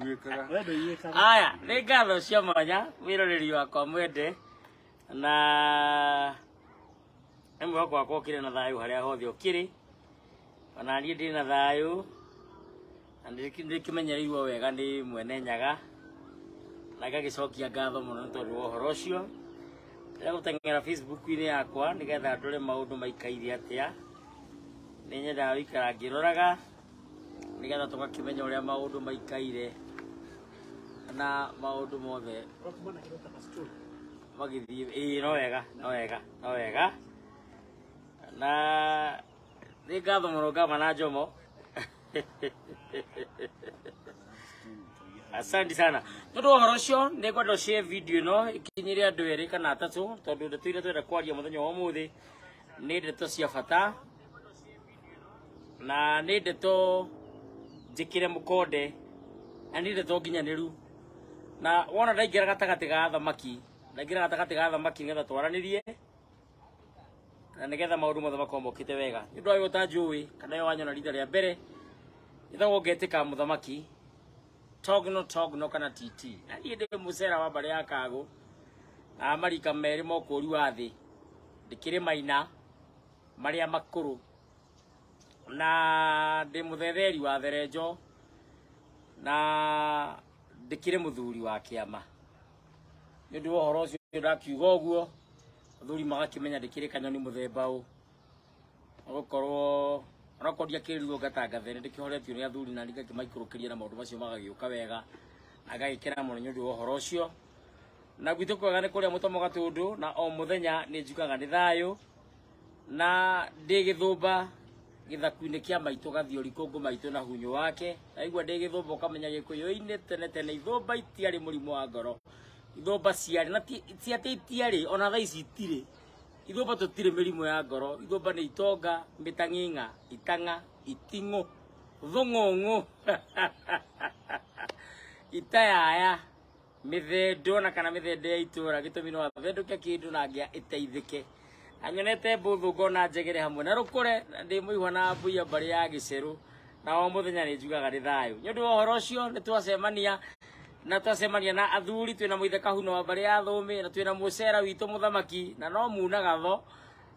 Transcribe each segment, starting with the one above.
Ndiguĩkaga. We ndũiguĩkaga. Aya, nĩ ngatho cia mwanya mwĩroreri wakwa mwende na nĩ mwĩhoko wakwa ũkĩrĩ na thayũ harĩa hothe ũkĩrĩ, ona niĩ ndĩ na thayũ na ndĩkĩmenyereirwo wega nĩ mwene Nyaga na ngagĩcokia ngatho mũno nĩ tondũ wa ũhoro ũcio. Ndĩrenda gũteng'era Facebook-inĩ yakwa nĩgetha ndore maũndũ maikaire atĩa. Nĩ nyendaga gũikara ngĩroraga nĩgetha tũgakĩmenya ũrĩa maũndũ maikaire na maũndũ mothe Ũrokuma na kĩndũ ta stool. magĩthiĩ. Ĩĩ, no wega, no wega, no wega. Na nĩ ngatho mũno ngama na Njomo. Asante sana. Tondũ wa ũhoro ũcio nĩ ngwenda ũshare video ĩno ĩkinyĩre andũ erĩ kana atatũ, tondũ ndeto iria twenda kwaria mũthenya wa ũmũthĩ nĩ ndeto cia bata na nĩ ndeto njĩkĩre mũkonde na nĩ ndeto nginyanĩru. Na wona ndaingĩra gatagatĩ ga thamaki, ndaingĩra gatagatĩ ga thamaki nĩgetha twaranĩrie na nĩgetha maũndũ mothe makorwo mokĩte wega. Nĩ ũndũ wa ũyũ ũtanjũĩ kana ũyũ wanyona rita rĩa mbere, njĩtagwo Ngetĩka Mũthamaki, Togno Togno kana TT. Na niĩ ndĩ mũcera wa mbarĩ ya Kagũ na marika merĩ ma ũkũri wa thĩ, ndĩkĩrĩ maina marĩa makũrũ na ndĩ mũthetheri wa therenjo na ndĩkĩrĩ mũthuri wa kĩama. Nĩ ũndũ wa ũhoro ũcio ndakiuga ũguo, athuri magakĩmenya ndĩkĩrĩ kanyoni mũthemba ũ, gũkorwo onakorwo ndiakĩrirwo ngatangathe nĩ ndĩkĩhoretio nĩ athuri na ngakĩmaikũrũkĩria na maũndũ macio magagĩũka wega na ngagĩkena mũno nĩ ũndũ wa ũhoro ũcio. Na gwitũ kwega nĩ kũrĩa mũtomo Gatũndũ, na o mũthenya nĩ njugaga nĩ thayũ na ndĩ gĩthũmba gĩthaku-inĩ kĩa maitũ Gathiori kũngũ maitũ na hunyũ wake. Naigua ndĩ gĩthũmba ũkamenya gĩkũyũ-inĩ tene tene ithũmba itiarĩ mũrimũ wa ngoro, ithũmba ciarĩ na ti atĩ itiarĩ, ona thaa ici itirĩ. Ithũmba tũtirĩ mĩrimũ ya ngoro, ithũmba nĩ itonga, mĩtang'ing'a, itang'a, iting'ũ, thũng'ũng'ũ, itayaya, mĩthendo na kana mĩthendo ya itũra, gĩtũmi no athendũke kĩndũ na ngĩa ĩteithĩke. Na nyonete mbũthũ ngona njegere hamwe na rũkũre, na ndĩ mũihwa na mbuya mbarĩ ya gĩcerũ, na o mũthenya nĩ njugaga nĩ thayũ. Nĩ ũndũ wa ũhoro ũcio nĩ twacemania na twacemania na athuri, twĩna mũithe Kahuno wa mbarĩ ya Thũmĩ na twĩna mũcera witũ mũthamaki na no muna gatho.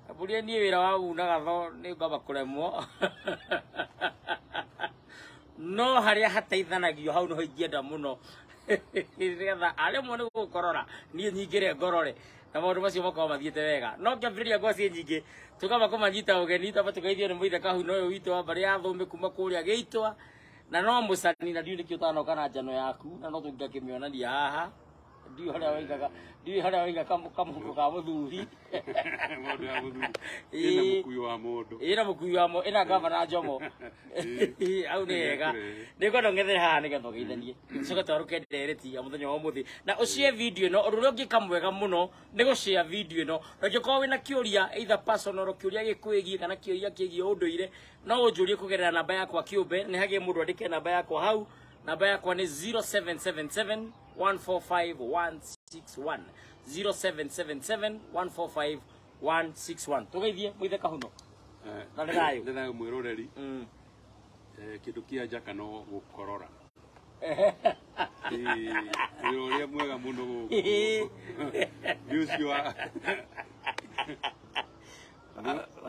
Mbũria niĩ wĩra wa muna gatho nĩ ngwamba kũremwo. No harĩa hateithanagio hau nĩho ingĩenda mũno nĩgetha aremwo nĩ gũkorora niĩ nyingĩre ngorore na maũndũ macio makorwo mathiĩte wega. No kĩambĩrĩria ngwaci nyingĩ tũkamba kũmanyita ũgeni, twamba tũgeithio nĩ mũithe Kahuno ũyũ witũ wa mbarĩ ya Thũmĩ kuma kũrĩa Gĩitwa, na no mũcani na ndiũĩ nĩkĩ ũtanoka na njano yaku na no tũngĩakĩmĩonania haha. Ndiũĩ harĩa waigaga, ndiũĩ harĩa waiga kamũhuko ka mũthuri. Mũndũ ya mũthuri. Ĩna mũkui wa mũndũ. Ĩna mũkui wa mũndũ, ĩna gavana Njomo. Hau nĩ wega. Nĩ ngwenda ũng'ethere haha nĩgetha ũgeithanie. Tũcoke twarũke ndereti ya mũthenya wa ũmũthĩ. Na ũshare video ĩno, ũndũ ũrĩa ũngĩka mwega mũno nĩ gũshare video ĩno. Na ũngĩkorwo wĩna kĩũria either personal, kĩũria gĩkwĩgiĩ kana kĩũria kĩgiĩ ũndũire, no ũnjũrie kũgerera namba yakwa kĩũmbe. Nĩ hagĩe mũndũ andĩke namba yakwa hau. Namba yakwa nĩ 0777 145 161. 0777 145 161. Tũgeithie mũithe Kahuno. Na nĩ thayũ. Nĩ thayũ mwĩroreri. Kĩndũ kĩa njaka no gũkorora. Wĩra ũrĩa mwega mũno gũkũ. Nĩ ũcio wa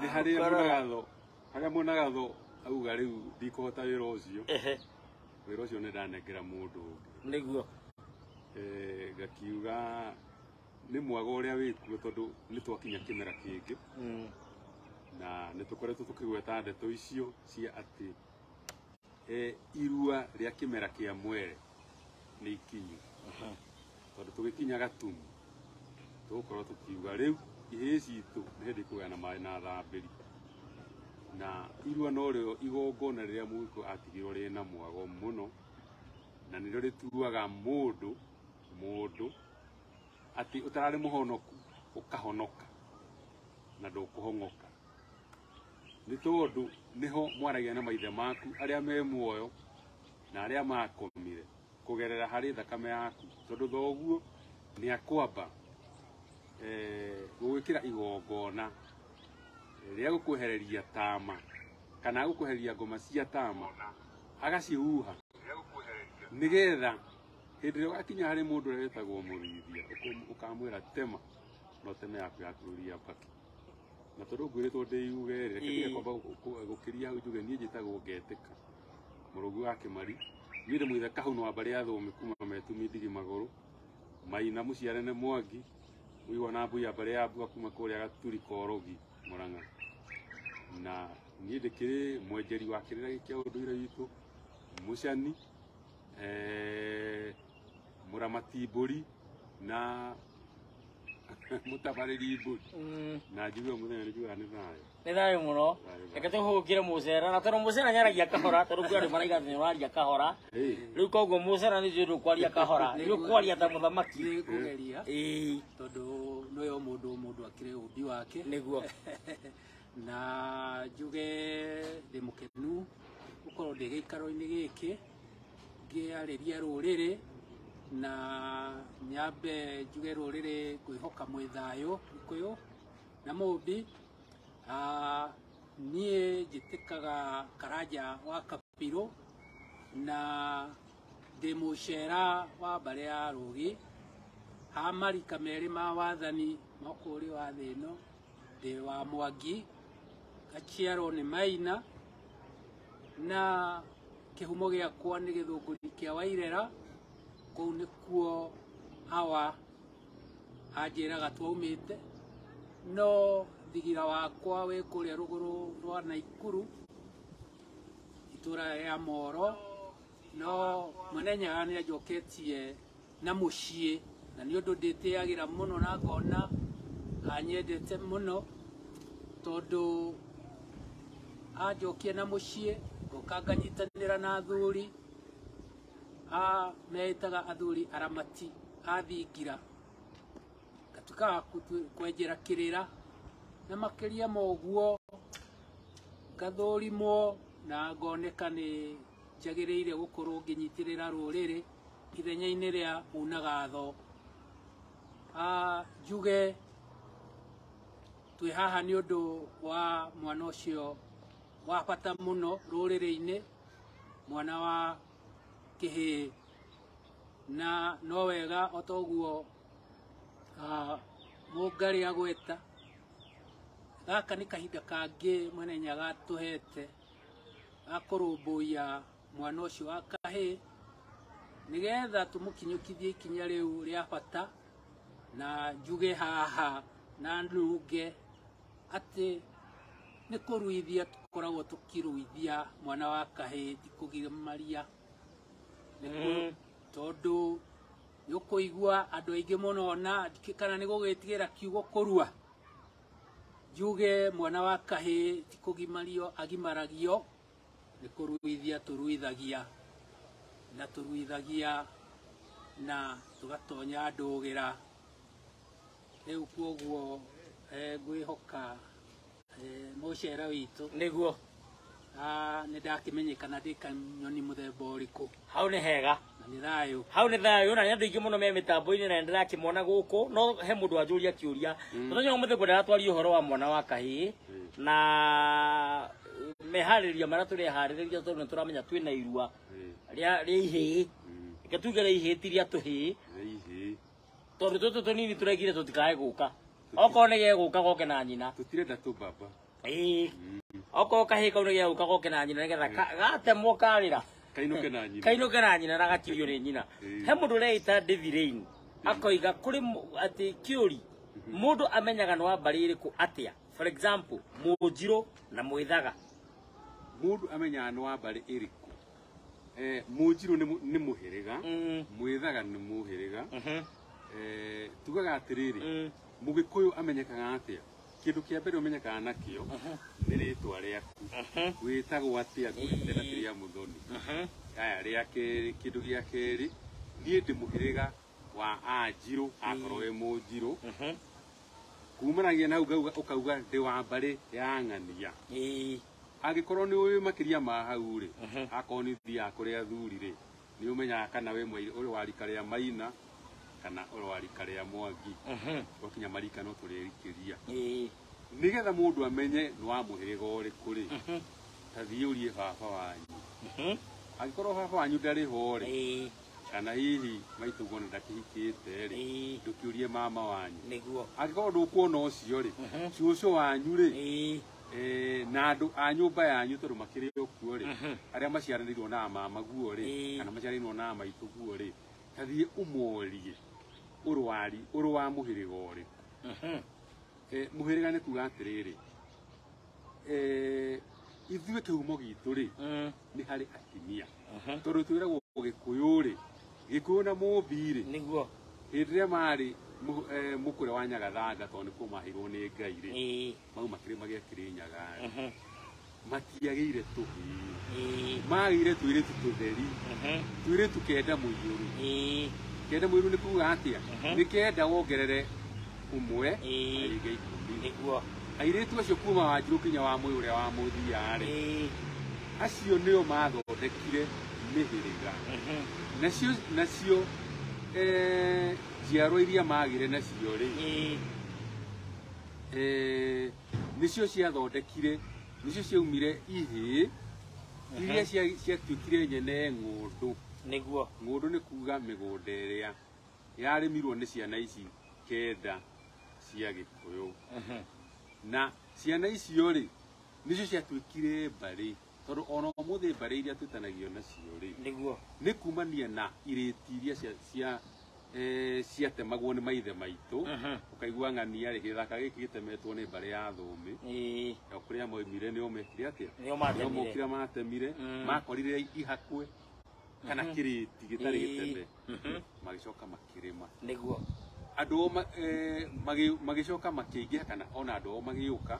nĩ harĩa mũnagatho, harĩa mũnagatho auga rĩu ndikũhota wĩra ũcio. Wĩra ũcio nĩ ndanengera mũndũ ũngĩ. Nĩguo. Ngakiuga nĩ mwago ũrĩa wĩkuo tondũ nĩ twakinya kĩmera kĩngĩ. Na nĩ tũkoretwo tũkĩgweta ndeto icio cia atĩ irua rĩa kĩmera kĩa mwere nĩ ikinyu. Tondũ tũgĩkinya Gatumu tũgũkorwo tũkiuga rĩu ihĩĩ citũ nĩ hĩndĩ ikũgĩa na maĩ na thambĩri. Na irua norĩo igongona rĩrĩa mũgĩkũyũ atigirwo rĩna mwago mũno, na nĩrĩo rĩtuaga mũndũ mũndũ atĩ ũtararĩ mũhonoku ũkahonoka na ndũkũhong'oka. Nĩ tondũ nĩho mwaragia na maithe maku arĩa me muoyo na arĩa makomire kũgerera harĩ thakame yaku, tondũ thoguo nĩ akwamba gũgwĩkĩra igongona rĩa gũkwehereria tama kana gũkwehereria ngoma cia tama, agacihuha Nĩgetha hĩndĩ ĩrĩa ũgakinya harĩ mũndũ ũrĩa wĩtagwo mũrĩithia ũkamwĩra tema no teme yaku ya kũrũria mbakĩ. Na tondũ ngwĩrĩtwo ndĩiuge rĩ, reke ndige kwamba gũkĩria hau njuge niĩ njĩtagwo Ngetĩka Mũrũgi wa Kĩmari. Niĩ ndĩ mũithe Kahuno wa mbarĩ ya Thũũmĩ kuma Metumi Ndigi Magũrũ, Maina mũciare nĩ Mwangi, Mũigua na Mbui ya mbarĩ ya Mbua kuma kũrĩa Gaturi Korogi Mũrang'a. Na niĩ ndĩkĩrĩ mwenjeri wa kĩrĩra gĩkĩ kĩa ũndũire witũ, mũcani, mũramati mbũri na mũtabarĩri mbũri. Na njuge mũthenya nĩ njugaga nĩ thayũ. Nĩ thayũ mũno. Reke tũhũngĩre mũcera na tondũ mũcera nĩaragia kahora tondũ kwĩ andũ maraiga atĩ nĩũraria kahora. Rĩu koguo mũcera nĩ njũĩ ndũkwaria kahora, nĩ ũkwaria ta mũthamaki. Nĩ ngũgeria. Ĩĩ. Tondũ nĩwe o mũndũ o mũndũ akĩrĩ ũmbi wake. Nĩguo. Na njuge ndĩ mũkenu gũkorwo ndĩ gĩikaro-inĩ gĩkĩ ngĩarĩria rũrĩrĩ na nyambe njuge rũrĩrĩ ngwĩhoka mwĩ thayũ Gĩkũyũ na Mũmbi. Niĩ njĩtĩkaga Karanja wa Kapirũ na ndĩ mũcera wa mbarĩ ya Rũgi. Ha marika merĩ ma wathani ma ũkũũri wa thĩ ĩno ndĩ wa Mwangi, ngaciarwo nĩ Maina na kĩhumo gĩakwa nĩ gĩthũngũri kĩa Wairera. Kũu nĩkuo awa anjĩraga twaumĩte, no thigira wakwa wĩ kũrĩa rũgũrũ rwa Naikuru itũra rĩa Moro, no Mwene Nyaga nĩ anjoketie na mũciĩ na nĩ ũndũ ndĩtĩagĩra mũno na ngona anyendete mũno tondũ anjokia na mũciĩ ngoka nganyitanĩra na athuri a meĩtaga athuri aramati a thingira, ngatuĩka wa kwenjera kĩrĩra na makĩria ma ũguo ngathũrimwo na ngoneka nĩ njagĩrĩire gũkorwo ngĩnyitĩrĩra rũrĩrĩ ithenya-inĩ rĩa unagatho. Njuge twĩ haha nĩ ũndũ wa mwana ũcio wa bata mũno rũrĩrĩ-inĩ, mwana wa kĩhĩĩ, na no wega o ta ũguo Mũngarĩ agweta gaka nĩ kahinda kangĩ Mwene Nyaga atũhete ga kũrũmbũiya mwana ũcio wa kahĩĩ nĩgetha tũmũkinyũkithie ikinya rĩu rĩa bata. Na njuge haha na nunge atĩ nĩ kũruithia tũkoragwo tũkĩruithia mwana wa kahĩĩ, ti kũgimaria. Tondũ nĩ ũkũigua andũ aingĩ mũno na kana nĩ gũgĩtigĩra kiugo kũrua. Njuge mwana wa kahĩĩ ti kũgimario agimaragio, nĩ kũruithia tũruithagia na tũruithagia na tũgatonya ndũgĩra. Rĩu kwoguo ngwĩhoka mũcera witũ nĩguo nĩ ndakĩmenyekana ndĩ kanyoni mũthemba ũrĩkũ. Hau nĩ hega. Na nĩ thayũ. Hau nĩ thayũ na nĩ andũ aingĩ mũno me mĩtambo-inĩ na nĩndĩrakĩmona gũkũ no he mũndũ wanjũria kĩũria. Mũthenya wa ũmũthĩ ngwendaga twarie ũhoro wa mwana wa kahĩĩ na meharĩrĩria marĩa tũreharĩrĩria tondũ nĩ tũramenya twĩna irua rĩa ihĩĩ. Reke tuge rĩa ihĩĩ ti rĩa tũhĩĩ. Tondũ tũtũ tũnini tũraigire tũtikae gũka. Okorwo nĩ gegũka goke na nyina. Tũtirenda tũbaba. Ĩĩ. Okorwo kahĩĩ kau nĩ gegũka goke na nyina nĩgetha gatemwo karĩra. Kainũke na nyina. Kainũke na nyina na gakirio nĩ nyina. He mũndũ ũreita David akoiga kũrĩ atĩ kĩũri mũndũ amenyaga nĩ wa mbarĩ ĩrĩkũ atĩa? For example, Mũnjirũ na Mwĩthaga. Mũndũ amenyaga nĩ wa mbarĩ ĩrĩkũ? Mũnjirũ nĩ mũhĩrĩga, Mwĩthaga nĩ mũhĩrĩga. Tugaga atĩrĩrĩ, Mũgĩkũyũ amenyekaga atĩa? Kĩndũ kĩa mbere ũmenyekaga nakĩo nĩ rĩtwa rĩaku. Wĩtagwo atĩa? Ngwĩte na ti rĩa Mũthoni. Aya, rĩa kerĩ, kĩndũ gĩa kerĩ, niĩ ndĩ mũhĩrĩga wa Anjirũ, akorwo wĩ Mũnjirũ. Kumanagia na hau ũkauga ndĩ wa mbarĩ ya Ng'ania. Angĩkorwo nĩ ũĩ makĩria ma hau rĩ, akorwo nĩ ũthiaga kũrĩ athuri rĩ, nĩ ũmenyaga kana wĩ ũrĩ wa rika rĩa Maina kana ũrĩ wa rika rĩa Mwangi. Twakinya marika no tũrĩrikĩria. Nĩgetha mũndũ amenye nĩ wa mũhĩrĩga ũrĩkũ rĩ, ta thiĩ ũrie baba wanyu. Angĩkorwo baba wanyu ndarĩ ho rĩ, Ĩĩ. kana hihi maitũguo na ndakĩhikĩte rĩ, Ĩĩ. ndũkĩũrie mama wanyu. Nĩguo. Angĩkorwo ndũkuona ũcio rĩ, cũcũ wanyu rĩ, Ĩĩ. na andũ a nyũmba yanyu tondũ makĩrĩ o kuo rĩ, arĩa maciaranĩirwo na mama guo rĩ, Ĩĩ. kana maciaranĩirwo na maitũ guo rĩ, tathiĩ ũmorie ũrwari ũrĩ wa mũhĩrĩga ũrĩkũ. Mũhĩrĩga nĩ kuga atĩrĩrĩ, ithuĩ kĩhumo gitũ rĩ, nĩ harĩ atumia. Tondũ twĩragwo Gĩkũyũ rĩ, Gĩkũyũ na Mũmbi rĩ, Nĩguo. hĩndĩ ĩrĩa marĩ mũkũrĩ wa Nyagathanga tondũ nĩkuo maheirwo nĩ Ngai rĩ, Ĩĩ. mauma kĩrĩma gĩa Kĩrĩnyaga rĩ, matiagĩire tũhĩĩ. Ĩĩ. Magĩire tũirĩtu tũtheri, tũirĩtu kenda mũiyũru. Ĩĩ. Kenda mũiyũru nĩ kuga atĩa? Nĩ kenda wongerere ũmwe, Ĩĩ. arĩngĩ ikũmi. Nĩguo. Airĩtu acio kuma Wanjirũ kinya wa Mũyũ ũrĩa wa mũthia rĩ, Ĩĩ. acio nĩo mathondekire mĩhĩrĩga. Nacio njiarwa iria magĩire nacio rĩ, Ĩĩ. nĩcio ciathondekire, nĩcio ciaumire ihĩĩ iria ciatuĩkire nyene ng'ũndũ. Nĩguo. Ng'ũndũ nĩ kuga mĩgũnda ĩrĩa yarĩmirwo nĩ ciana ici kenda cia Gĩkũyũ. Na ciana icio rĩ, nĩcio ciatuĩkire mbarĩ, tondũ ona ũmũthĩ mbarĩ iria twĩtanagio nacio rĩ, Nĩguo. nĩ kumania na irĩti iria ciatemagwo nĩ maithe maitũ. Ũkaigua ng'ania rĩ, gĩthaka gĩkĩ gĩtemetwo nĩ mbarĩ ya Thũũmĩ. Ĩĩ. O kũrĩa moimire nĩo mekire atĩa? Nĩo matemire. Nĩo mokire matemire, makorire ihakwe kana kĩrĩti gĩtarĩ gĩteme, magĩcoka makĩrĩma. Nĩguo. Andũ o magĩcoka makĩingĩha, kana ona andũ o magĩũka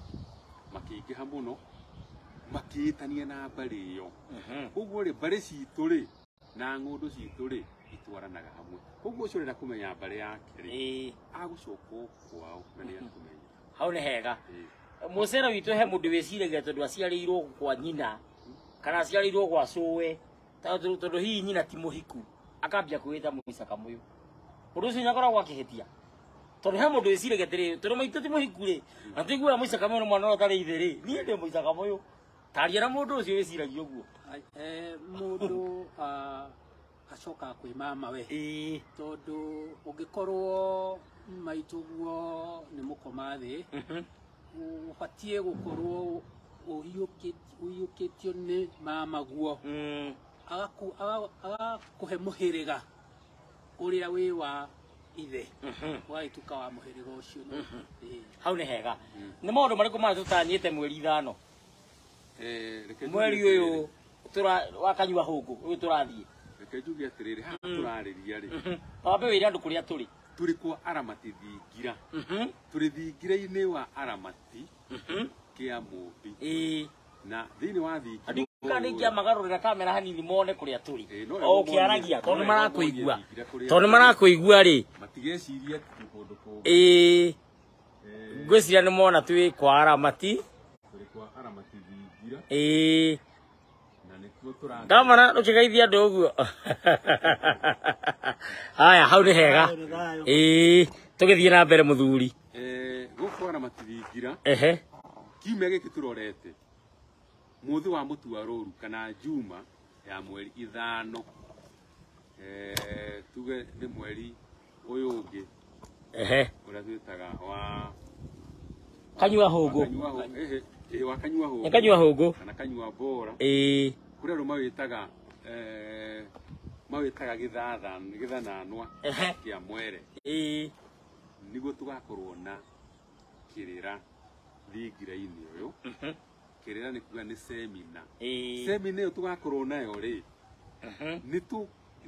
makĩingĩha mũno, makĩĩtania na mbarĩ ĩyo. Koguo rĩ, mbarĩ citũ rĩ na ng'ũndũ citũ rĩ itwaranaga hamwe. Koguo ũcio ũrenda kũmenya mbarĩ yake rĩ, Ĩĩ. agũcoka o kwao na nĩ akũmenya. Hau nĩ hega. Ĩĩ. Mũcere witũ he mũndũ wĩciragia tondũ aciarĩirwo kwa nyina kana aciarĩirwo gwa cũwe, tondũ hihi nyina ti mũhiku, akambia kwĩĩta mũicaka mũyũ. Mũndũ ũcio nĩakoragwo akĩhĩtia. Tondũ he mũndũ wĩciragia atĩrĩrĩ, tondũ maitũ ti mũhiku rĩ, na tũiguaga mũicaka mũyũ nĩ mwana ũrĩa ũtarĩ ithe rĩ, niĩ ndĩ mũicaka mũyũ. Taria na mũndũ ũcio wĩciragia ũguo. Mũndũ acokaga kwĩ mama we. Ĩĩ. Tondũ ũngĩkorwo maitũ guo nĩ mũkoma thĩ, ũbatiĩ gũkorwo ũiyũkĩtio nĩ mama guo. Agakũhe mũhĩrĩga ũrĩa wĩ wa ithe. Ũgagĩtuĩka wa mũhĩrĩga ũcio. Ĩĩ. Hau nĩ hega. Nĩ maũndũ marĩkũ maya tũtanyĩte mweri ithano? Reke Mweri njuge ũyũ wa kanyua hũngũ, ũyũ tũrathiĩ. Reke njuge atĩrĩrĩ, haha tũrarĩria rĩ, Wambe wĩre andũ kũrĩa tũrĩ. Tũrĩ kwa Aramati Thingira. Tũrĩ thingira-inĩ wa Aramati kĩa Mũmbi. Ĩĩ. Na thĩinĩ wa thingira Andũ kana nĩ ingĩamagarũrĩra kamera hanini mone kũrĩa tũrĩ. Ĩĩ, no O wega monie- ũkĩaragia, tondũ no nĩ wega marakũigua. monie thingira kũrĩa Tondũ nĩ tũrĩ. marakũigua rĩ. Matigecirie atĩ twĩ kũndũ kũngĩ. Ĩĩ. Ngwĩciria nĩ mona twĩ kwa Aramati. Tũrĩ kwa Aramati Thingira. Ĩĩ. Na nĩkuo tũrathiĩ. Ngamana ndũkĩgeithia andũ ũguo. Haya, hau nĩ hega. Ĩĩ, tũgĩthiĩ na mbere mũthuri. Gũkũ Aramati Thingira, Ehe. kiumia gĩkĩ tũrorete, mũthĩ wa mũtua rũru kana Juma ya mweri ithano. Tuge nĩ mweri ũyũ ũngĩ. Ehe. Ũrĩa twĩtaga wa Kanyua hũngũ. Kanyua hũngũ. Ehe, ĩĩ, wa kanyua hũngũ. Nĩ kanyua hũngũ. Kana kanyua bora. Ĩĩ. Kũrĩ andũ mawĩtaga, mawĩtaga gĩthananwa Ehe. kĩa mwere. Ĩĩ. Nĩguo tũgakorwo na kĩrĩra thingira-inĩ ũyũ. Kĩrĩra nĩ kuga nĩ semina. Ĩĩ. Semina ĩyo tũgakorwo nayo rĩ,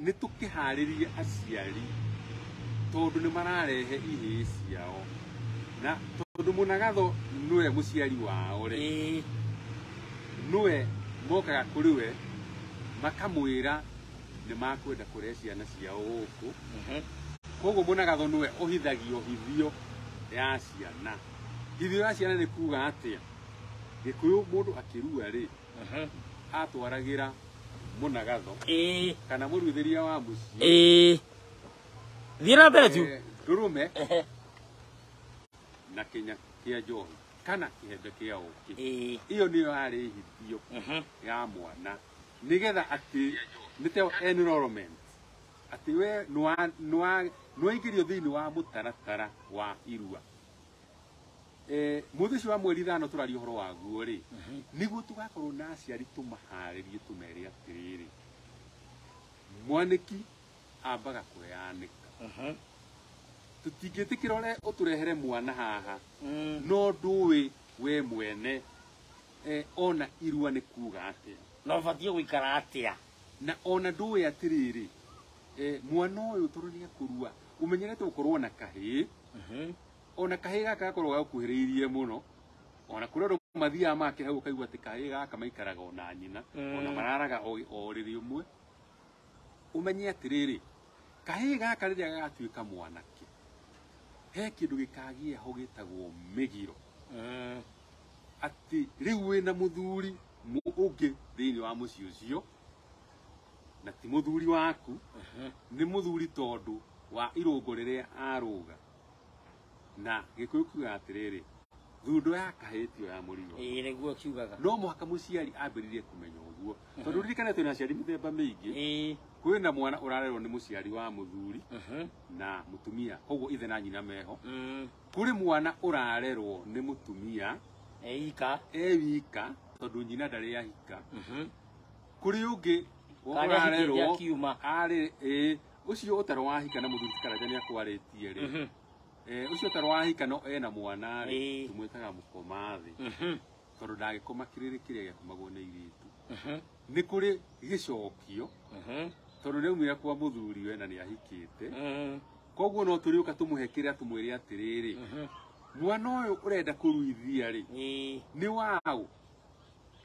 nĩ tũkĩharĩrie aciari tondũ nĩ mararehe ihĩĩ ciao. Na tondũ mũnagatho nĩwe mũciari wao rĩ, Ĩĩ. nĩwe mokaga kũrĩ we makamwĩra nĩ makwenda kũrehe ciana ciao gũkũ. Koguo mũnagatho nĩwe ũhithagio hithio ya ciana. Hithio ya ciana nĩ kuga atĩa? Gĩkũyũ mũndũ akĩrua rĩ, atwaragĩra mũnagatho Ĩĩ. kana mũruithĩria wa mũciĩ. Ĩĩ. Thiĩ na mbere tu. Ndũrũme Ehe. na kĩnya kĩa njohi kana kĩhembe kĩa ũkĩ. Ĩĩ. Ĩyo nĩyo yarĩ hithio ya mwana. Nigetha atĩ nĩ ta enrollment atĩ we nĩwaingĩrio thĩinĩ wa mũtaratara wa irua. Mũthĩ ũcio wa mweri 5 tũraria ũhoro waguo rĩ, nĩguo tũgakorwo na aciari tũmaharĩrie tũmere atĩrĩrĩ, mwanĩki ambaga kwĩyanĩka. Tũtingĩtĩkĩra ũrĩa ũtũrehere mwana haha no ndũĩ we mwene ona irua nĩ kuga atĩa, na ũbatiĩ gũikara atĩa, na ona ndũĩ atĩrĩrĩ, mwana ũyũ tondũ nĩ ekũrua ũmenyerete gũkorwo na kahĩĩ, ona kahĩĩ gaka gakorwo gagũkuhĩrĩirie mũno, ona kũrĩ andũ mathiaga make hau ũkaigua atĩ kahĩĩ gaka maikaraga ona nyina, ona mararaga o ũrĩrĩ ũmwe. Ũmenye atĩrĩrĩ, kahĩĩ gaka rĩrĩa gagatuĩka mwanake, he kĩndũ gĩkagĩa ho gĩtagwo mĩgiro. Atĩ rĩu wĩna mũthuri ũngĩ thĩinĩ wa mũciĩ ũcio, na ti mũthuri waku, nĩ mũthuri tondũ wa irũngo rĩrĩa arũga. Na Gĩkũyũ kiugaga atĩrĩrĩ, thundo ya kahĩĩ tiyo ya mũrigo. Ĩĩ nĩguo kiugaga. No mũhaka mũciari ambĩrĩrie kũmenya ũguo, tondũ ririkane twĩna aciari mĩthemba mĩingĩ. Kwĩna mwana ũrarerwo nĩ mũciari wa mũthuri na mũtumia, koguo ithe na nyina meho. Kũrĩ mwana ũrarerwo nĩ mũtumia e wika tondũ nyina ndarĩ ahika. Kũrĩ ũngĩ ũrarerwo arĩ ũcio ũtarĩ wahika na mũthuri ti Karanja nĩ akwarĩtie rĩ, ũcio ũtarĩ wahika no ena mwana rĩ, tũmwĩtaga mũkoma thĩ, tondũ ndangĩkoma kĩrĩrĩ kĩrĩa gĩakomagwo nĩ airĩtu. Nĩ kũrĩ gĩcokio tondũ nĩaumire kwa mũthuri we na nĩahikĩte, koguo no tũrĩũka tũmũhe kĩrĩa tũmwĩre atĩrĩrĩ, mwana ũyũ ũrenda kũruithia rĩ, nĩ waũ?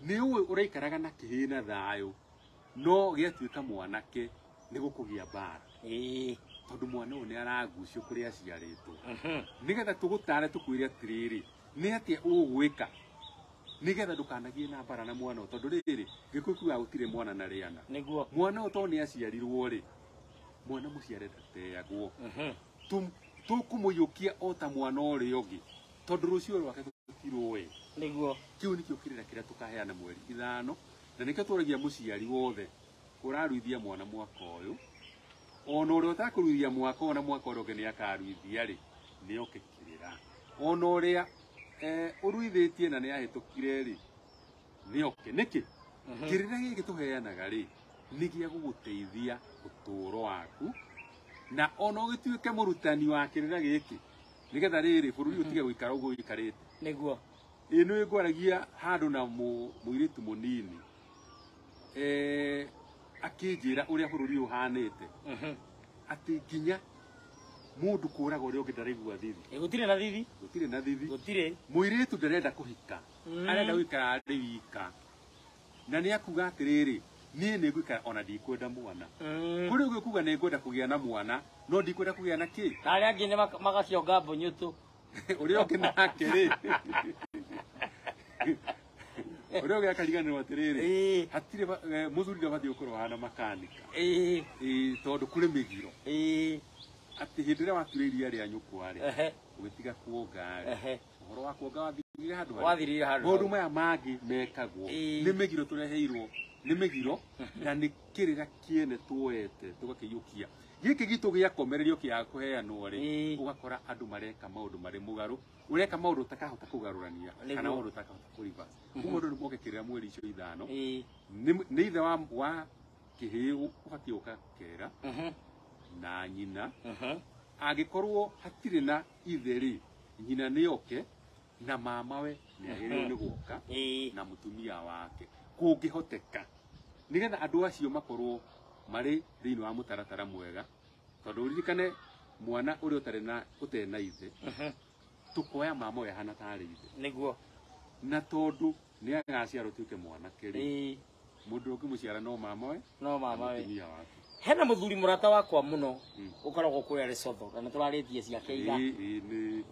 Nĩ ũĩ ũraikaraga na kĩhĩĩ na thayũ, no gĩatuĩka mwanake nĩ gũkũgĩa mbara, tondũ mwana ũyũ nĩ aragucio kũrĩa aciarĩtwo. Nĩgetha tũgũtare tũkwĩre atĩrĩrĩ, nĩ atĩa ũgwĩka nĩgetha ndũkanagie na mbara na mwana ũyũ, tondũ rĩrĩ Gĩkũyũ kiugaga gũtirĩ mwana na rĩana. Nĩguo mwana ũyũ tondũ nĩ aciarirwo rĩ, mwana mũciare ndateagwo. Tũkũmũiyũkia o ta mwana ũrĩa ũngĩ, tondũ rũciũ rwake tũtirũĩ. Nĩguo kĩu nĩkĩo kĩrĩra kĩrĩa tũkaheana mweri 5, na nĩkĩo tũragia mũciari wothe ũraruithia mwana mwaka ũyũ, ona ũrĩa ũtakũruithia mwaka ũyũ na mwaka ũrĩa ũngĩ nĩ akaruithia rĩ, nĩ oke kĩrĩra. Ona ũrĩa ũruithĩtie na nĩ ahĩtũkire rĩ, nĩ oke. Nĩkĩ? Kĩrĩra gĩkĩ tũheanaga rĩ, nĩ gĩa gũgũteithia ũtũũro waku, na ona ũgĩtuĩke mũrutani wa kĩrĩra gĩkĩ, nĩgetha rĩrĩ bũrũri ũtige gũikara ũguo ũikarĩte. Nĩguo. Ĩĩ nĩ ngwaragia handũ na mũirĩtu mũnini, akĩnjĩra ũrĩa bũrũri ũhanĩte, atĩ nginya mũndũ kũraga ũrĩa ũngĩ ndaraigua thithi. Gũtirĩ na thithi. Gũtirĩ na thithi. Gũtirĩ. Mũirĩtu ndarenda kũhika, arenda gũikara arĩ wika, na nĩ akuga atĩrĩrĩ, niĩ nĩ ngũikara ona ndikwenda mwana. Kũrĩ ũngĩ kuga nĩ ngwenda kũgĩa na mwana, no ndikwenda kũgĩa na kĩ. Na arĩa angĩ nĩ magakĩonga mbũnyũtũ. Ũrĩa ũngĩ nake rĩ, ũrĩa ũngĩ akariganĩrwo atĩrĩrĩ, hatirĩ mũthuri ndabatiĩ gũkorwo ahana makanika, tondũ kũrĩ mĩgiro. Atĩ hĩndĩ ĩrĩa wature iria rĩa nyũkwa rĩ, ũgĩtiga kuonga rĩ, ũhoro wa kuonga wathirire handũ harĩa. Wathirire handũ. Maũndũ maya mangĩ mekagwo nĩ mĩgiro tũreheirwo, nĩ mĩgiro na nĩ kĩrĩra kĩene tuoete tũgakĩiyũkia. Gĩkĩ gitũ gĩakomererio kĩa kũheanwo rĩ, ũgakora andũ mareka maũndũ marĩ mũgarũ, ũreka maũndũ ũtakahota kũgarũrania kana maũndũ ũtakahota kũ reverse. Koguo andũ nĩ moke kĩrĩra mweri icio 5, nĩ ithe wa kĩhĩĩ ũbatiĩ gũka kĩrĩra na nyina. Angĩkorwo hatirĩ na ithe rĩ, nyina nĩ oke na mamawe nĩ agĩrĩirwo nĩ gũka na mũtumia wake kũngĩhoteka, nĩgetha andũ acio makorwo marĩ thĩinĩ wa mũtaratara mwega, tondũ ũririkane mwana ũrĩa ũtarĩ na ũtarĩ na ithe, tũkoya mama ũyũ ahana tarĩ ithe. Nĩguo. Na tondũ nĩ agaciarwo tuĩke mwanake rĩ, mũndũ ũngĩmũciara no mamawe, no mamawe, mũtumia wake. Hena mũthuri mũrata wakwa mũno ũkoragwo kũrĩa Lesotho, na nĩtũrarĩtie ciake ira,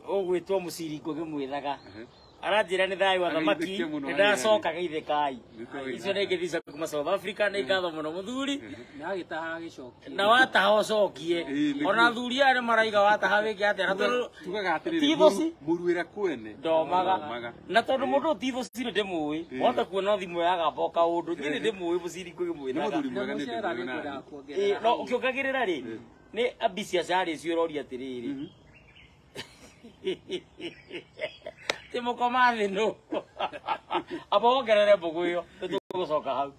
ũgwĩtwo Mũciri Ngũgĩ mwĩthaga. Aranjĩra nĩ thayũ wa thamaki Ageithĩke mũno. nĩ ndacoka geithĩkai. Nĩ Icio nĩ ngeithi cia kuma South Africa. Nĩ ngatho mũno mũthuri. Na agĩtaha agĩcokia. Na wataha ũcokie. Ĩĩ, nĩguo. Ona athuri aya nĩ maraiga wataha wĩke atĩa na tondũ Tugaga atĩrĩrĩ, tithoci mũruĩra kwene ndomaga. Ndomaga. Na tondũ mũndũ tithoci nĩ ndĩmũĩ, wahota kuona thimũ yagamba o kaũndũ, niĩ nĩ ndĩmũĩ mũciri Nĩ kwĩmwĩraga. mũthuri Na mwega nĩ mũcera ndĩmũĩ nĩ onani. ngwendaga kuongerera No hau. ũkĩongagĩrĩra rĩ, nĩ ambicious arĩ cio ũroria atĩrĩrĩ, ti mũkoma thĩ nũ amba wongerere mbũgũ ĩyo, nĩtũgũcoka hau.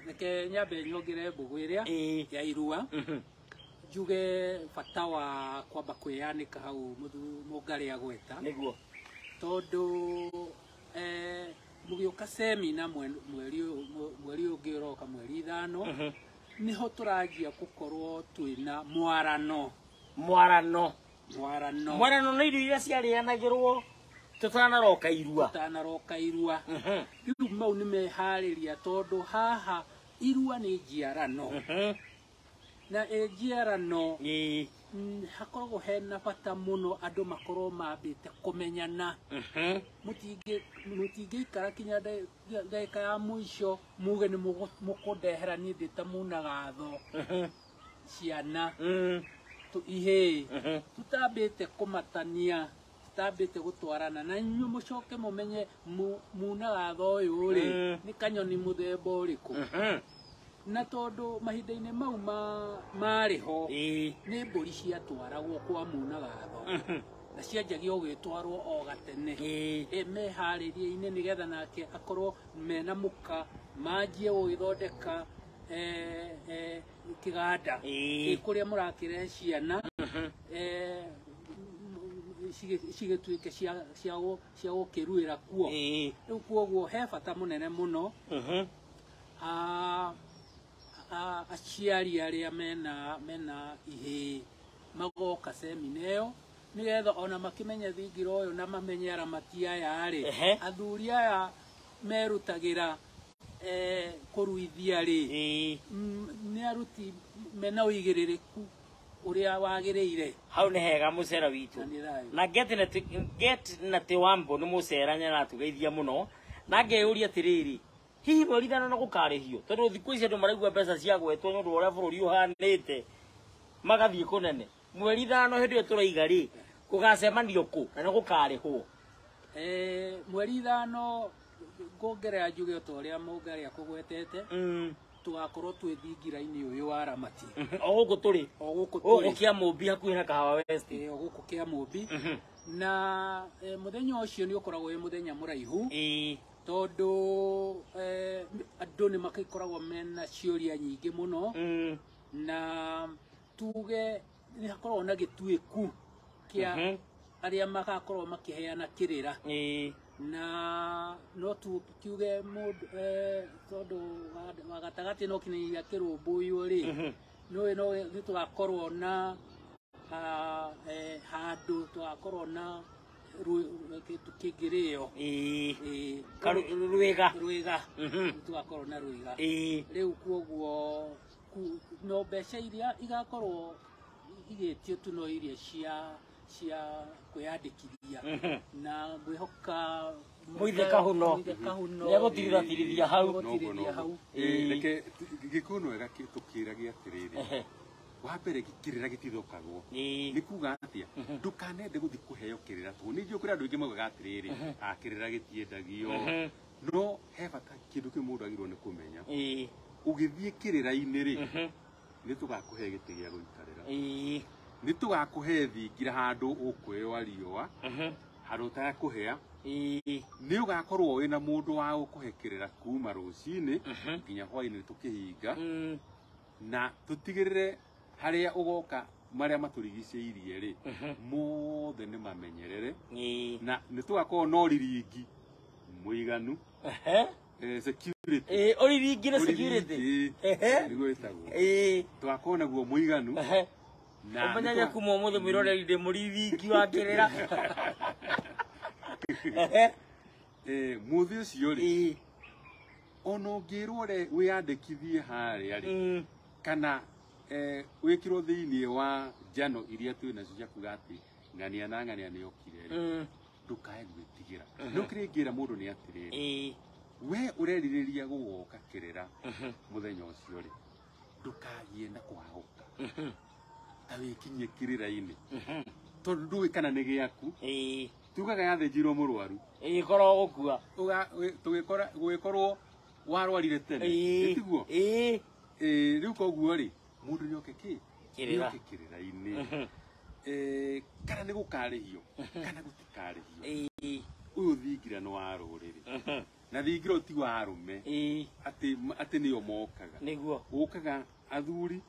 Reke nyambe nyongerere mbũgũ ĩrĩa ya irua, njuge bata wa kwamba kwĩyanĩka hau mũngarĩ agweta. Nĩguo. Tondũ mũgĩũka semina mweri mweri ũngĩ ũroka, mweri 5, nĩho tũranjia gũkorwo twĩna mwarano. Mwarano. Mwarano. Mwarano nĩ irio iria ciarĩanagĩrwo tũtanaroka irua. Tũtanaroka irua. Rĩu mau nĩ meharĩria, tondũ haha irua nĩ njiarano. Na ĩ njiarano, hakoragwo hena bata mũno andũ makorwo mambĩte kũmenyana. Mũtingĩikara kinya ndagĩka ya mũico muge nĩ mũkũndehera niĩ ndĩ ta munagatho ciana ihĩĩ, tutambĩte kũmatania, tutambĩte gũtwarana na inyuĩ, mũcoke mũmenye munagatho ũyũ rĩ nĩ kanyoni mũthemba ũrĩkũ. Na tondũ mahinda-inĩ mau marĩ ho, nĩ mbũri ciatwaragwo kwa munagatho, na cianjagia gũgĩtwarwo o gatene, meharĩria-inĩ, nĩgetha nake akorwo mena mũka manjie gũgĩthondeka kĩganda kũrĩa mũrakĩrehe ciana, cigĩtuĩke cia gũkĩruĩra kuo. Rĩu kuoguo he bata mũnene mũno aciari arĩa mena ihĩĩ magoka semina ĩyo, nĩgetha ona makĩmenye thingira ũyũ na mamenye aramati aya rĩ, athuri aya merutagĩra kũruithia rĩ, nĩ aruti mena ũigĩrĩrĩku ũrĩa wagĩrĩire. Hau nĩ hega mũcera witũ. Na nĩ thayũ. Na get na Tiwambo nĩ mũcera nĩaratũgeithia mũno, na ngeyũria atĩrĩrĩ, hihi mweri 5 no gũkarĩhio? Tondũ thikũ ici andũ maraigua mbeca cia gwetwo nĩ ũndũ wa ũrĩa bũrũri ũhanĩte, magathiĩ kũnene. Mweri 5 hĩndĩ ĩyo tũraiga rĩ, gũgacemanio kũ na nĩ gũkarĩhwo? Mweri 5, nguongerera njuge o ta ũrĩa mũngarĩ akũgwetete, tũgakorwo twĩ thingira-inĩ ũyũ wa Ramati. O gũkũ tũrĩ. O gũkũ Gũkũ tũrĩ. kĩa Mũmbi, hakuhĩ na Kahawa West. O gũkũ kĩa Mũmbi. Na mũthenya ũcio nĩ ũkoragwo wĩ mũthenya mũraihu, tondũ andũ nĩ magĩkoragwo mena ciũria nyingĩ mũno, na tuge nĩ hakoragwo na gĩtuĩku kĩa arĩa magakorwo makĩheana kĩrĩra. Na no tuge mũndũ, tondũ wa gatagatĩ no kinyagia kĩrũmbũiyo rĩ, no nĩ tũgakorwo na handũ tũgakorwo na kĩndũ kĩngĩrĩo. Rwĩga. Rwĩga. Nĩ tũgakorwo na rwĩga. Rĩu kuoguo no mbeca iria igakorwo igĩtio tu no iria cia kwĩyandĩkithia, na ngwĩhoka Mũithe Kahuno. Mũithe Kahuno Nĩegũtirithiratirithia hau. Nĩegũtirithia hau. Reke Gĩkũyũ no wega tũkĩragie atĩrĩrĩ, wa mbere kĩrĩra gĩtithũkagwo. Nĩ kuga atĩa? Ndũkanende gũthiĩ kũheo kĩrĩra tũhũ. Nĩ njũĩ kũrĩ andũ aingĩ maugaga atĩrĩrĩ, kĩrĩra gĩtiendagio. No he bata kĩndũ kĩu mũndũ agĩrĩirwo nĩ kũmenya. Ũgĩthiĩ kĩrĩra-inĩ rĩ, nĩ tũgakũhe gĩtĩ gĩa gũikarĩra, nĩ tũgakũhe thingira handũ ũkwĩyũa riũa, handũ ũtakũhĩa. Nĩ ũgakorwo wĩna mũndũ wa gũkũhe kĩrĩra kuma rũcinĩ nginya hwainĩ tũkĩhinga, na tũtigĩrĩre harĩa ũgoka marĩa matũrigicĩirie rĩ, mothe nĩ mamenyerere, na nĩ tũgakorwo na ũriringi mũiganu. Security. Ũriringi na security. Ũriringi, nĩguo wĩtagwo. Tũgakorwo naguo mũiganu. Na Ũmenyage kuma ũmũthĩ mwĩroreri ndĩ mũriringi wa kĩrĩra. Mũthĩ ũcio rĩ, ona ũngĩrwo wĩyandĩkithie harĩa rĩ, kana wĩkĩrwo thĩinĩ wa njano iria twĩ nacio cia kuga atĩ ng'ania na ng'ania nĩ okire rĩ, Ndukae gwĩtigĩra. No kĩrĩa ingĩra mũndũ nĩ atĩrĩrĩ, Ĩĩ. we ũrerirĩria gũgoka kĩrĩra mũthenya ũcio rĩ, ndũkagie na kũhahũka ta wĩkinyie kĩrĩra-inĩ, tondũ ndũĩ kana nĩ gĩaku. Ĩĩ. Tugaga yathĩnjirwo mũrwaru. Ĩĩ, korwo gũkua. Tũgĩkora gũgĩkorwo warwarire tene. Ĩĩ. Tiguo? Ĩĩ. Ĩĩ, rĩu koguo rĩ, mũndũ nĩoke kĩ? Kĩrĩra. Nĩoke kĩrĩra-inĩ. Kana nĩ gũkarĩhio kana gũtikarĩhio. Ĩĩ. Ũyũ thingira nĩ wa rũrĩrĩ, na thingira ti wa arũme, Ĩĩ. atĩ nĩo mokaga. Nĩguo. Gũkaga athuri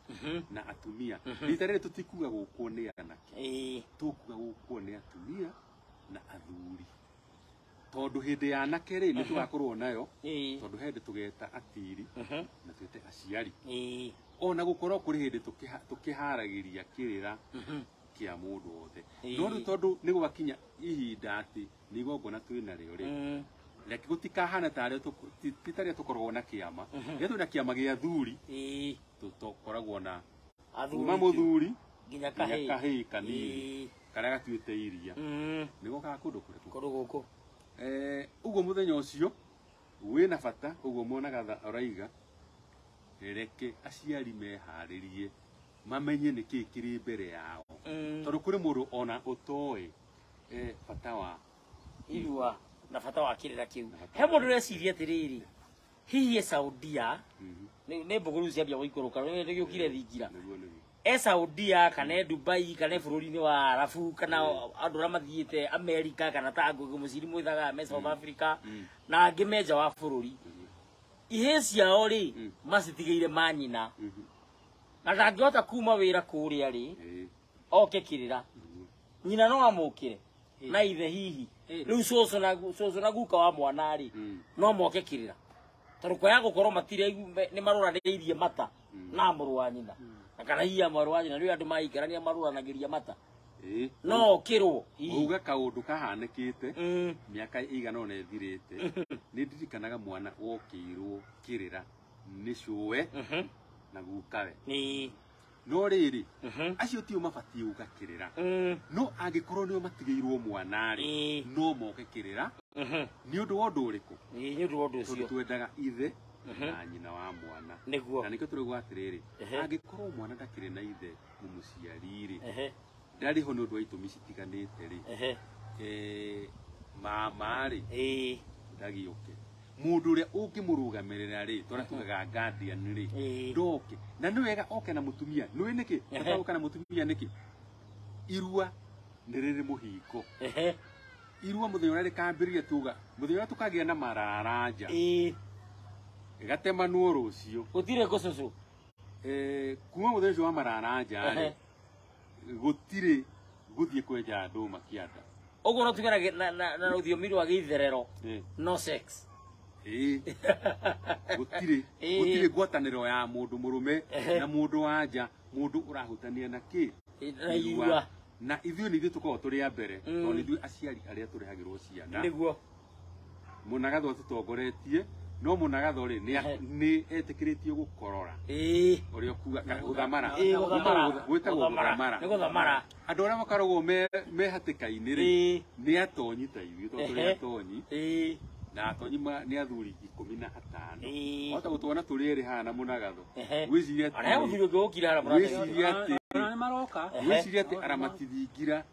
na atumia. Rita rĩrĩ tũtikuga gũkwo nĩ anake, Ĩĩ. tũkuga gũkwo nĩ atumia na athuri, tondũ hĩndĩ ya anake rĩ, nĩ tũgakorwo nayo, Ĩĩ. tondũ he hĩndĩ tũgeta atiri na twĩte aciari. Ĩĩ. Ona gũkorwo kũrĩ hĩndĩ tũkĩharagĩria kĩrĩra kĩa mũndũ wothe. No rĩu tondũ nĩ gwakinya ihinda atĩ nĩ igongona twĩ narĩo rĩ, reke gũtikahane tarĩo ti tarĩa tũkoragwo na kĩama. Rĩrĩa twĩna kĩama gĩa athuri, Ĩĩ. tũkoragwo na Athuri kuma mũthuri nginya nginya kahĩĩ. kahĩĩ kanini Ĩĩ. karĩa gatuĩte iria, nĩ gokaga kũndũ kũrĩkũ? Kũndũ gũkũ. Ũguo mũthenya ũcio wĩna bata. Ũguo Mwanagatha araiga, reke aciari meharĩrie, mamenye nĩkĩĩ kĩrĩ mbere yao, tondũ kũrĩ mũndũ ona ũtoĩ bata wa irua na bata wa kĩrĩra kĩu. Na bata He wa mũndũ ũreciria atĩrĩrĩ, hihi e Saudia, nĩ mbũgũrũ ciambia gũikũrũka, nĩ gĩũkire thingira. Nĩguo. E Saudia kana e Dubai kana e bũrũri-inĩ wa Arabu kana andũ arĩa mathiĩte America kana ta Ngũgĩ Mũciri mwithaga me South Africa na angĩ me nja wa bũrũri, ihĩĩ ciao rĩ, macitigĩire manyina, na ndangĩhota kuma wĩra kũrĩa rĩ, oke kĩrĩra, nyina no amũkĩre na ithe hihi. Rĩu cũcũ na guka wa mwana rĩ, no moke kĩrĩra, tondũ kwaya gũkorwo matirĩ nĩ marũranĩirie mata na mũrũ wa nyina na kana hihi ya mwarĩ wa nyina. Rĩu andũ maikarania marũranagĩria mata, no okĩrwo hihi. Uga kaũndũ kahanĩkĩte mĩaka ĩigana ũna ĩthirĩte, nĩ ndirikanaga mwana wokĩirwo kĩrĩra nĩ cũwe na gukawe. No rĩrĩ, acio tio mabatiĩ gũka kĩrĩra, no angĩkorwo nĩo matigĩirwo mwana rĩ, no moke kĩrĩra. Nĩ ũndũ wa ũndũ ũrĩkũ? Ĩĩ, nĩ ũndũ wa ũndũ Tondũ ũcio. twendaga ithe na nyina wa mwana. Nĩguo. Na nĩkĩo tũrauga atĩrĩrĩ, angĩkorwo mwana ndakĩrĩ na ithe mũmũciari rĩ, ndarĩ ho nĩ ũndũ wa itũmi citiganĩte rĩ, mama rĩ, ndagĩũke. Mũndũ ũrĩa ũngĩmũrũgamĩrĩra rĩ, tũrĩa tugaga guardian rĩ, ndoke. Na nĩ wega oke na mũtumia. Nĩũĩ nĩkĩ? Bata na mũtumia nĩkĩ? Irua nĩ rĩrĩ mũhingo. Irua mũthenya ũrĩa rĩkambĩrĩria, tuga mũthenya ũrĩa tũkagĩa na mararanja, ĩgatemanwo rũciũ. Gũtirĩ ngũcũcũ. Kuma mũthenya ũcio wa mararanja rĩ, gũtirĩ gũthiĩ kwenja ndũma kĩanda. Ũguo no tuge na rũthiomi rwa gĩitherero, no sex. Ĩĩ, gũtirĩ. Gũtirĩ ngwatanĩro ya mũndũ mũrũme na mũndũ wa nja, mũndũ ũrahutania na kĩ? Na irua. Na ithuĩ nĩ ithuĩ tũkoragwo tũrĩ a mbere, tondũ nĩ ithuĩ aciari arĩa tũrehagĩrwo ciana. Nĩguo. Mũnagatho atũtongoretie, no mũnagatho rĩ, nĩ etĩkĩrĩtio gũkorora ũrĩa ũkuga kana gũthamara. Ĩĩ, gũthamara. Gwĩtagwo gũthamara. Nĩ gũthamara. Andũ arĩa makoragwo me hatĩka-inĩ rĩ, nĩ atonyi ta ithuĩ, tondũ tũrĩ atonyi, na atonyi nĩ athuri 15. Wahota gũtuona tũrĩ erĩ haha na mũnagatho, wĩcirie Ona he mũthuri ũngĩ ũkire harĩa mũrathenya. wĩcirie atĩ Ona nĩ maroka. Wĩcirie atĩ aramati thingira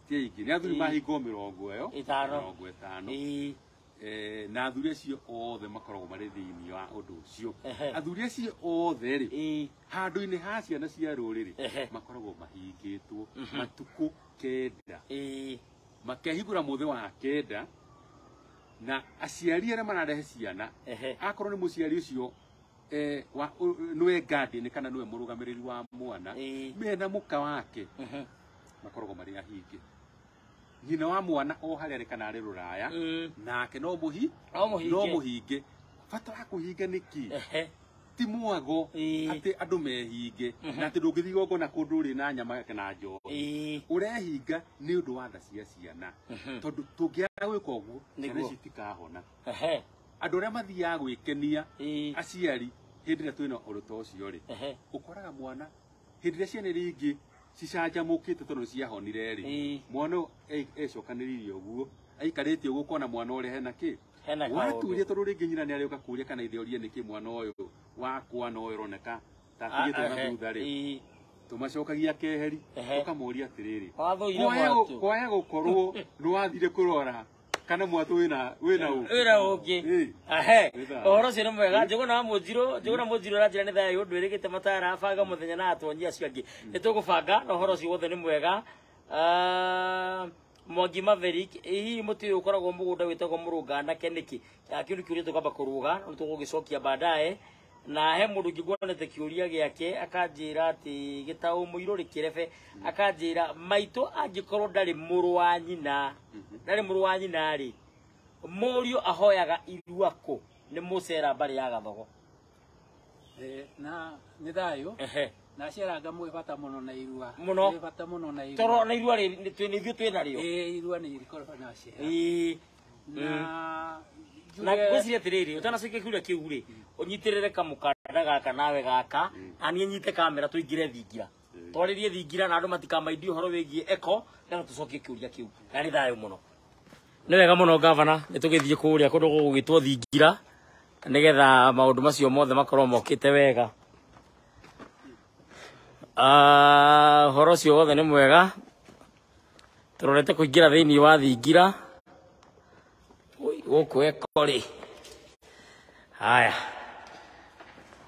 ti aingĩ, nĩ athuri mahingo mĩrongo ĩyo Ĩtano. 50. Na athuri acio othe makoragwo marĩ thĩinĩ wa ũndũ ũcio. Athuri acio othe rĩ, handũ-inĩ ha ciana cia rũrĩrĩ, makoragwo mahingĩtwo matukũ 9, makehingũra mũthĩ wa 9, na aciari arĩa mararehe ciana, akorwo nĩ mũciari ũcio nĩwe guardian kana nĩwe mũrũgamĩrĩri wa mwana, mena mũka wake, makoragwo marĩ ahinge. Nyina wa mwana o harĩa arĩ kana arĩ rũraya, nake no mũhi No mũhinge. No mũhinge. Bata wa kũhinga nĩ kĩ? Ti mwago atĩ andũ mehinge na atĩ ndũngĩthiĩ igongona kũndũ ũrĩ na nyama kana njohi. Ũrehinga nĩ ũndũ wa tha cia ciana, tondũ tũngĩaga gwĩka ũguo, ciana ici itikahona. Andũ arĩa mathiaga gwĩkenia, aciari, hĩndĩ ĩrĩa twĩna ũndũ ta ũcio rĩ, ũkoraga mwana hĩndĩ ĩrĩa ciana iria ingĩ cicanjamũkĩte tondũ ciahonire rĩ mwana ecokanĩrĩirie ũguo aikarĩte ũguo kona mwana ũrĩa hena kĩ waturia tondũ rĩngĩ nyina nĩ arĩũka kũria kana ithe orie nĩkĩ mwana ũyũ wakwa no ũroneka ta atigĩtwo na thutha rĩ tũmacokagia keheri tũkamũria atĩrĩrĩ kwaya gũkorwo nĩ wathire kũrora kana mwatũ wĩna wĩna ũngĩ ahe ũhoro ũcio nĩ mwega Njũgũna Mũnjirũ aranjĩra nĩ thayũ ndwĩrĩgĩte matara banga mũthenya na atwanyi acio angĩ nĩ tũgũbanga na ũhoro ũcio wothe nĩ mwega. Mwangi Maverick hihi mũtĩ ũyũ ũkoragwo mũgũnda wĩtagwo mũrũnganake nĩkĩ kĩu nĩ kĩũria tũkamba kũrũga no tũgũgĩcokia baadaye. Na he mũndũ ũngĩ nguonete kĩũria gĩake akanjĩra atĩ gĩtaũ mũirũ rĩkĩrebe akanjĩra maitũ angĩkorwo ndarĩ mũrũ wa nyina ndarĩ mũrũ wa nyina rĩ mũriũ ahoyaga irua kũ nĩ mũcera mbarĩ ya Gathogo. Na nĩ thayũ na ceranga mwĩ bata mũno na irua mũno mwĩ bata mũno na irua toro na irua rĩ nĩ ithuĩ twĩ narĩo irua nĩ irikorwo na cera na ngwĩciria atĩrĩrĩ ũtanacokia kĩũria kĩu rĩ ũnyitĩrĩre kamũkanda gaka nawe gaka na niĩ nyite kamera tũingĩre thingira twarĩrie thingira na andũ matikamaindie ũhoro wĩgiĩ eko nĩgetha tũcokie kĩũria kĩu na nĩ thayũ mũno. Nĩ wega mũno gavana nĩ tũgĩthiĩ kũrĩa kũndũ gũgũgĩtwo thingira nĩgetha maũndũ macio mothe makorwo mokĩte wega. Ũhoro ũcio wothe nĩ mwega tũrorete kũingĩra thĩinĩ wa thingira gũkũ eko rĩ. Haya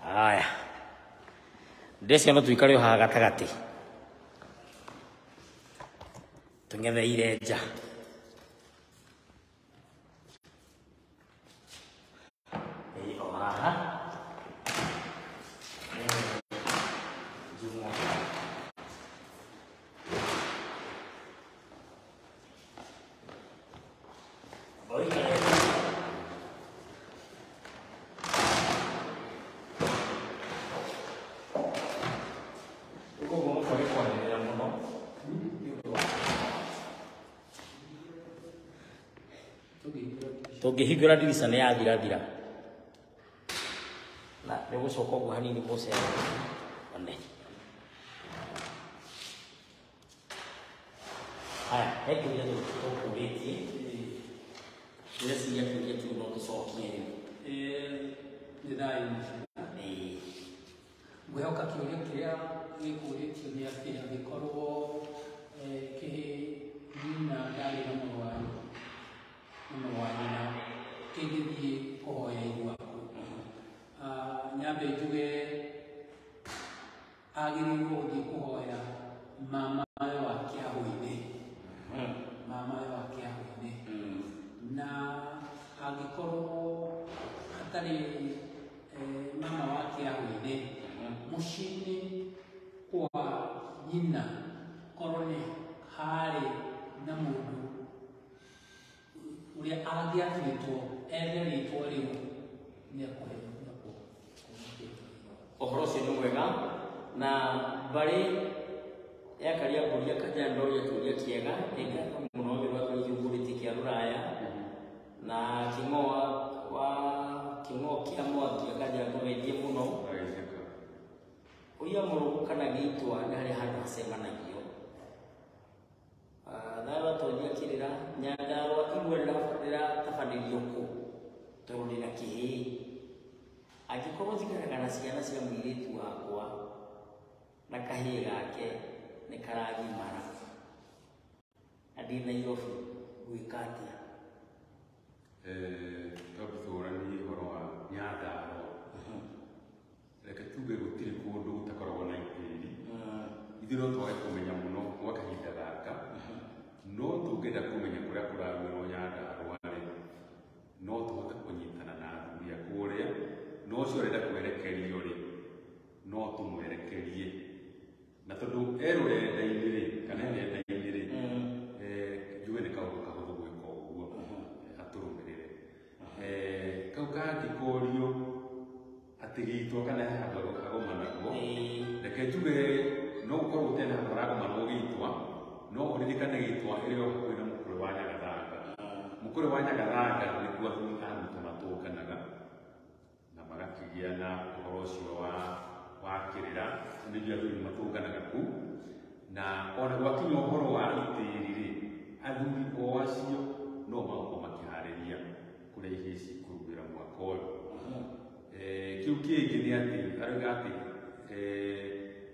haya ndĩciria no tũikare o haha gatagatĩ tũng'etheire nja. O haha tũngĩhingũra ndirica nĩ yathirathira na nĩ gũcoka ũguo hanini mũcere one. Haya he kĩũria tũkũrĩtie ndĩreciria kĩũria kĩu no tũcokie rĩu. Nĩ thayũ ngwĩhoka kĩũria kĩrĩa gĩkũrĩtio nĩ atĩ angĩkorwo kĩhĩ nyina ndarĩ na mũrũ wa nyina kĩngĩthiĩ kũhoya irua kũ. Nyambe njuge agĩrĩirwo gũthiĩ kũhoya mamawe wa kĩahũ-inĩ mamawe wa kĩahũ-inĩ na angĩkorwo hatarĩ mama wa kĩahũ-inĩ mũciĩ-inĩ kwa nyina korwo nĩ harĩ na mũndũ ũrĩa angĩatuĩtwo ethe rĩtwa rĩu nĩ ekũheo. Ũhoro ũcio nĩ mwega na mbarĩ ya Kariangũri Kajiado ndoria kĩũria kĩega nĩ ngatho mũno nĩ ũndũ wa kĩũria kĩu kĩa rũraya na kĩng'o wa kĩng'o kĩa Mwangi akanjĩra ngũgeithie mũno. Ũria mũrũgũ kana gĩitwa nĩ harĩa handũ hacemanagio. Thayũ atonyia kĩrĩra Nyandarũa irua rĩratabanĩrio kũ tondũ ndĩna kĩhĩĩ angĩkorwo njikaraga na ciana cia mũirĩtu wakwa na kahĩĩ gake nĩ karagimara na ndĩ Nairobi ngwĩka atĩa? Twambe tũranie ũhoro wa Nyandarũa reke tuge gũtirĩ kũndũ gũtakoragwo na itĩri ithuĩ no twage kũmenya mũno gwa kahinda gaka no tũngĩenda kũmenya kũrĩa kũraruĩrwo Nyandarũa rĩ no tũhote kũnyitana na athuri a kũrĩa no ũcio ũrenda kwerekerio rĩ no tũmwerekerie na tondũ e rũrenda-inĩ rĩ kana e nenda-inĩ rĩ njuge nĩ kaũndũ kahũthũ gwĩka ũguo atũrũmĩrĩre. Kau kangĩ korio atĩ gĩitwa kana he handũ hagomanagwo reke njuge no gũkorwo gũtarĩ na handũ haragomanwo gĩitwa no ũririkane gĩitwa ĩrĩ o hakuhĩ na mũkũrwe wa Nyagathanga. Mũkũrwe wa Nyagathanga nĩkuo athuri a gwitũ matũnganaga na magakĩgĩa na ũhoro ũcio wa kĩrĩra nĩguo athuri matũnganaga kũu Na ona gwakinya ũhoro wa itĩri rĩ, athuri o acio no magũkorwo makĩharĩria kũrĩa ihĩĩ cikũruĩra mwaka ũyũ. Kĩu kĩngĩ nĩ atĩ arauga atĩ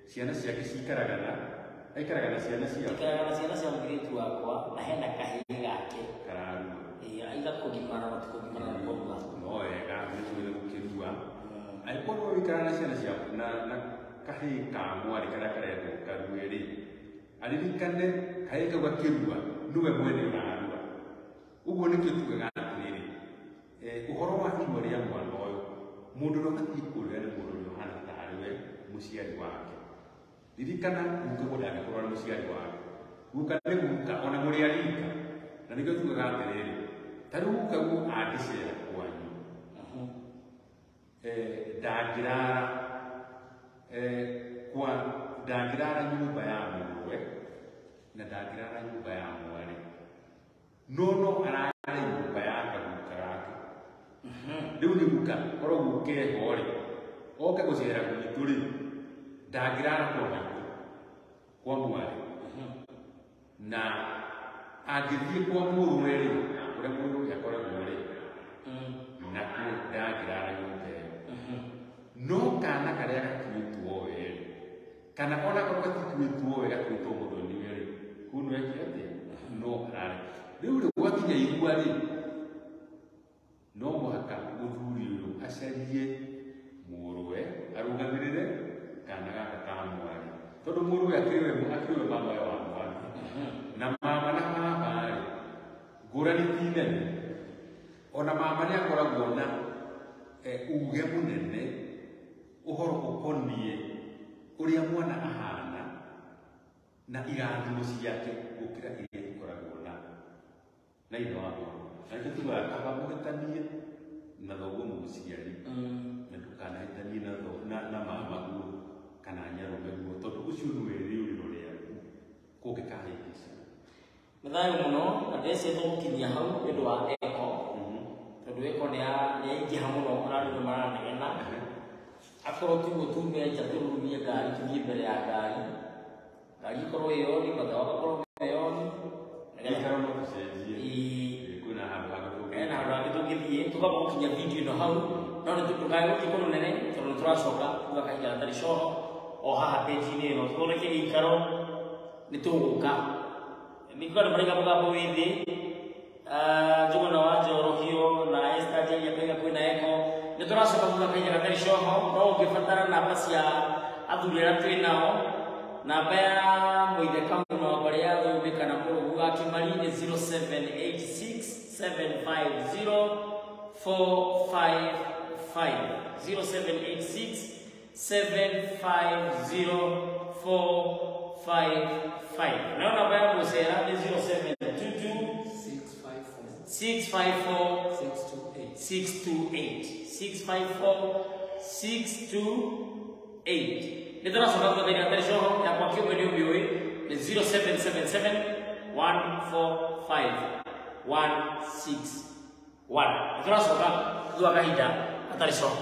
ciana ciake cikaraga na aikaraga na ciana ciake, ikaraga na ciana cia mũirĩtu wakwa na hena kahĩĩ gake kararua. Aitha kũgimara na tikũgimara na kũrua. No wega nĩtũgĩre gũkĩrua. Angĩkorwo ũikaraga na ciana ciaku na kahĩĩ ka mwarĩ karĩa karendwo karue rĩ, aririkane kahĩĩ kau gakĩrua nĩwe mwene ũrarua. Ũguo nĩkĩo tugaga atĩrĩrĩ, ũhoro wa irua rĩa mwana ũyũ, mũndũ ũrĩa ũbatiĩ kũrĩa nĩ mũndũ ũrĩa ũhana tarĩ we mũciari wake. Ririkana guka ndangĩkorwo arĩ mũciari waku. Guka nĩ guka ona mũrĩ a rika. Na nĩkĩo tugaga atĩrĩrĩ, ta rĩu guka guo angĩcera kwanyu, ndangĩrara kwa ndangĩrara nyũmba ya mũrũwe na ndangĩrara nyũmba ya mwarĩ, no arare nyũmba ya kaguka gake. Rĩu nĩ guka korwo guka eho rĩ, oke gũcera gwitũ rĩ, ndangĩrara kwa maitũ kwa mwarĩ, na angĩthiĩ kwa mũrũwe rĩ, kũrĩa mũrũwe akoragwo rĩ, nakuo ndangĩrara nyũmba ĩyo. No kana karĩa gatuĩtwo we rĩ, kana ona korwo gatituĩtwo we, gatuĩtwo mũthoni we rĩ, kũu nĩ wekire atĩa? No arare. Rĩu rĩ, gwakinya irua rĩ, no mũhaka mũthuri ũyũ acarie mũrũwe arũgamĩrĩre kana gaka ka mwarĩ, tondũ mũrũwe akĩrĩ we mama we wa mwana. Na mama na baba rĩ, ngũrani ti nene. Ona mama nĩ akoragwo na uge mũnene ũhoro ũkoniĩ ũrĩa mwana ahana na irathimo ciake gũkĩra iria ikoragwo na ithe wa mwana. Na nĩkĩo tugaga kaba mũhĩtanie na thoguo mũciari, na ndũkanahĩtanie na mama guo kana nyarũme guo, tondũ ũcio nĩwe rĩũrĩro rĩaku kũngĩkahĩngĩca. Nĩ thayũ mũno, na ndĩreciria tũgũkinyia hau nĩ ũndũ wa eko, tondũ eko nĩ yaingĩha mũno ona andũ nĩ maranegena. Akorwo tiguo tume nja tũrurumie ngari tũthiĩ mbere ya ngari, ngari ĩkorwo ĩ oni, mathawa makorwo me oni, Gĩikaro no tũcenjie. Kwĩna handũ hangĩ hena handũ hangĩ tũngĩthiĩ. Tũkamba gũkinyia video ĩno hau, no nĩ ndũkae gũthiĩ kũndũ nene tondũ nĩ tũracoka thutha kahinda gatarĩ coho o haha page-inĩ ĩno tũthondeke gĩikaro, nĩ tũgũka. Nĩkĩo andũ maraiga mũgambo wĩ thĩ. Njũgũna wa Njorohio na Esther Njaria akauga kwĩna eko. Nĩ tũracoka thutha kahinda gatarĩ coho, no ũngĩbatara namba cia athuri arĩa twĩ nao, namba ya Mũithe Kamuna wa mbarĩ ya Thũmbĩ kana Mũrũgu wa Kĩmari nĩ 0786750455, 0786750455. Nayo namba ya Mũcera nĩ 0722 654 654 628. 628 654 628. Nĩ tũracoka thutha kahinda gatarĩ coho. Yakwa kĩũmbe nĩ ũmĩũĩ nĩ 0777 145 161. Nĩ tũracoka thutha kahinda gatarĩ coho.